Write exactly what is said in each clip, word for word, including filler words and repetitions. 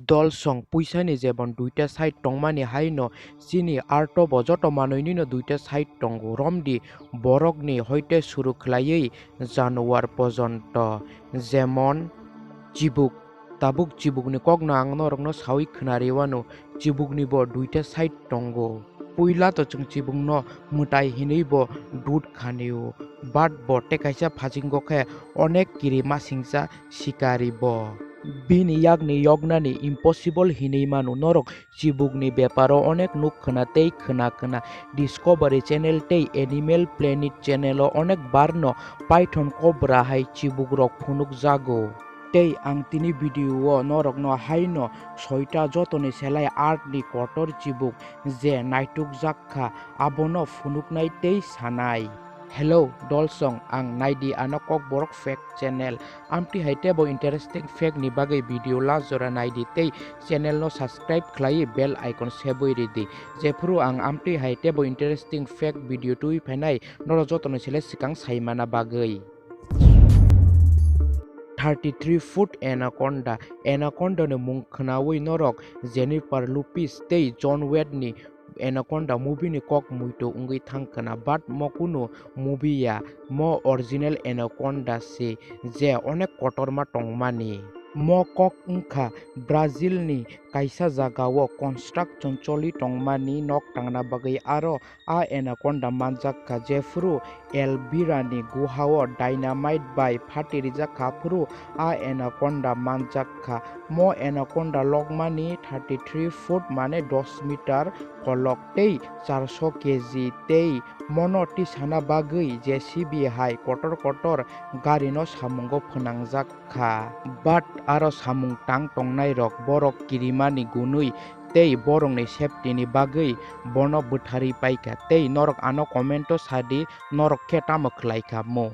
Dolsong puisani jebon duita side tongmani haino chini arto bo joto manwinino duita side tongo. Romdi borokni hoite suru khlaiwi januar pojonto. Jemon chibuk, tabuk chibukni kokno ang norokno sawi khwnariwano, chibukni bo duita side tongo. Puila to chwng chibukno mwtai hinwi bo dud khanio, but bo tei kaisa phasingo khe onek kiri masingcha sikari bo. Bini yakni yoknani impossible hinwi mano. Norok chibukni beparo onek nuk khna tei khna khna Discovery Channel tei Animal Planet channel o onek barno python, cobra hai chibukrok phunukjago. Tei ang tini video o norokno haino soita jotoni selai art ni kotor chibuk je naitukjak kha, abono phunuknai tei sanai. Hello, dolsong, ang naidi ano Kokborok Fact Channel. Amtwi hai tebo interesting fact ni bagwi video last jora naidi tei channel no subscribe khlaiwi bell icon sebwi ridi. Jephuru ang amtwi hai tebo interesting fact video twi phainai, norok jotono sele swkang saimana bagwi. Thirty three foot anaconda. Anaconda ni mung khnaui norok Jennifer Lopez tei Jon Wade ni Anaconda movie ni kok muitu wngwi thang khna, but mo kunu movie ya, mo original Anaconda se, je onek kotorma tongmani. Mo kok wngkha Brazil ni kaisa jagao construction choli tongmani nok tangna bagwi, aro a anaconda manjak kha, jephuru Elvira ni guhao dynamite bai phati rijak kha, phuru a anaconda manjak kha. Mo anaconda lokmani thirty three foot, mane dos meter kolok tei charso K G, tei mono tisana bagwi J C B hai kotor kotor gari no samungo phwnangjak kha. But aro samung tang tongnai rok borok kirimani gunui tei borokni safety ni bagwi bono bwtharwi paikha, tei norok ano comment o sadi, norok khe tamo khlai kha mo.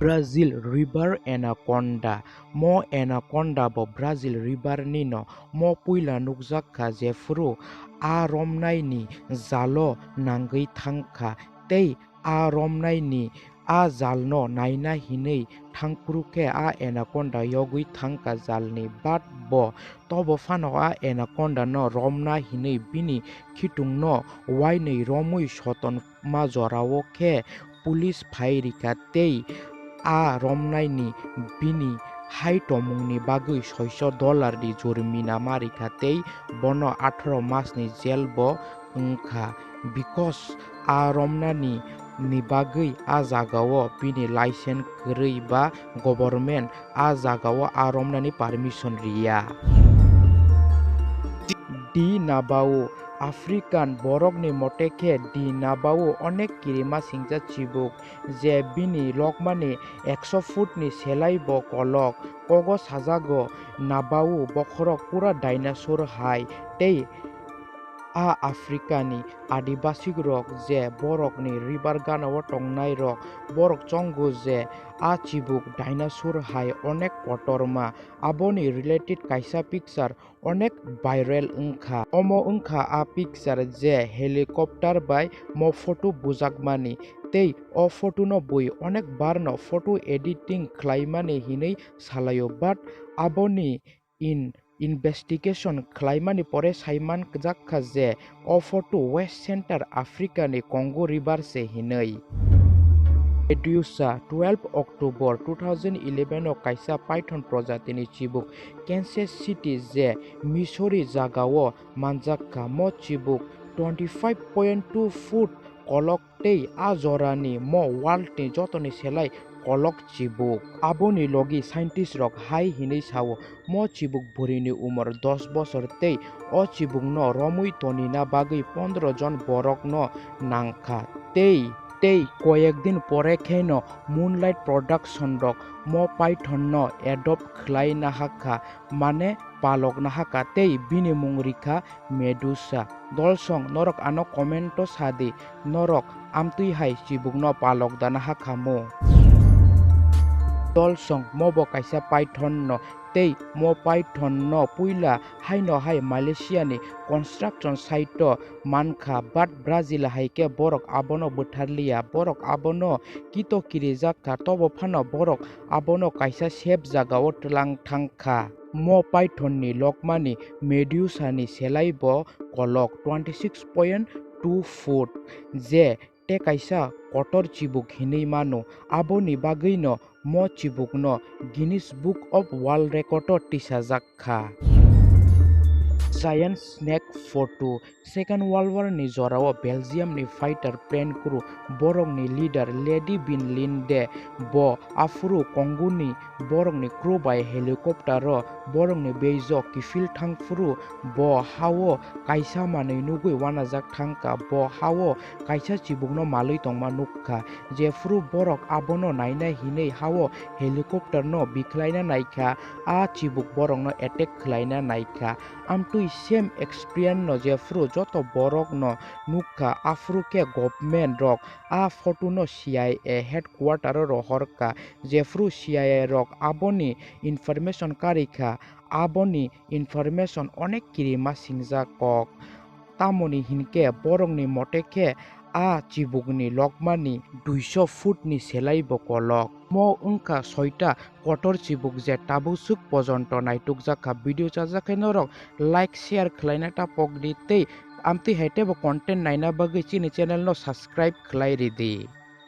Brazil River Anaconda. Mo anaconda bo Brazil River ni no. Mo puila nukjak kha jephuru a romnai ni jalo nangwi thang kha, tei a romnai ni a jal no naina hinwi thangphuru khe a anaconda yogwi thang kha jal ni, but bo tobo phano a anaconda no romna hinwi bini khitung no wainwi romwi soton ma jorao khe police phai rikha tei a romnai ni bini hai tomung ni bagwi soiso dollar ni jorimina ma rikha tei bono atharo mas ni jail bo wngkha, because a romnani ni bagwi a jagao bini license kwrwi ba government a jagao a romnani permission riya. Di Nabao, African borokni mote khe Di Nabao onek kirima singcha chibuk, je bini lokmani ekso foot ni selai bo kolok, kogo sajago Nabao bokhorok pura dinosaur hai, tei a Africa ni adibasi rok je borok ni river gana o tongnai rok, borok chongo je a chibuk dinosaur hai onek kotorma. Aboni related kaisa picture onek viral wngkha. Omo wngkha a picture je helicopter bai mo photo bujakmani, tei o photo no bui onek bar no photo editing khlaimani hinwi salaio, but aboni in investigation khlaimani pore saiman kjakha je o photo West Central Africa ni Congo River se hinwi. Medusa, twelve October two thousand eleven o kaisa python projatini chibuk Kansas City je Missouri jagao manjakha. Mo chibuk twenty five point two foot kolok tei a jorani mo world ni jotoni selai kolok chibuk. Aboni logi scientist rok hai hinwi sao, mo chibuk bwrwini umor dos bosor tei o chibukno romwi tonina bagwi pondro jon borokno nangkha. Tei, tei koyek din pore kheno Moonlight Production rok mo python no adopt khlai nahakha, mane palok nahakha tei bini mung rikha Medusa. Dolsong, norok ano comment o sadi, norok amtwi hai chibukno palok da nahakha mo. Dolsong, mo bo kaisa python no, tei mo python no puila haino hai Malaysia ni construction site o mankha, but Brazil hai khe borok abono bwtharliya, borok abono kito kirijak kha, tobo phano borok abono kaisa safe jaga o twlang thang kha. Mo Python ni lokmani Medusa ni selai bo kolok twenty six point two foot, je tei kaisa kotor chibuk hinwi mano, aboni bagwino mo chibukno Guinness Book of World Record o tisajak kha. Giant Snake Photo. Second World War ni jorao Belgium ni fighter plane crew, borokni leader Lady Bin Linde, bo aphuru konguni borokni crew bai helicopter o borokni beijo kiphil thangphuru bo hao kaisa manwi nugwi uanajak thangkha. Bo hao kaisa chibukno malwi tongma nukha. Jephuru borok abono naina hinwi hao helicopter no bikhlaina naikha, a chibuk borokno attack khlaina naikha. Amtwi same experience no jephuru joto borok no nukha, aphuru khe government rok a photo no C I A headquarter o rohorkha. Jephuru C I A rok aboni information karikha, aboni information onek kirima singjak kok. Tamoni hinkhe borokni mote khe a chibukni lokmani duiso foot ni selai bo kolok. Mo wngkha soita kotor chibuk je tabuk swk pojonto naitukjak kha. Video chajak khe norok like, share khlaina ta pokdi tei amtwi hai teibo content naina bagwi chini channel no subscribe khlai ridi.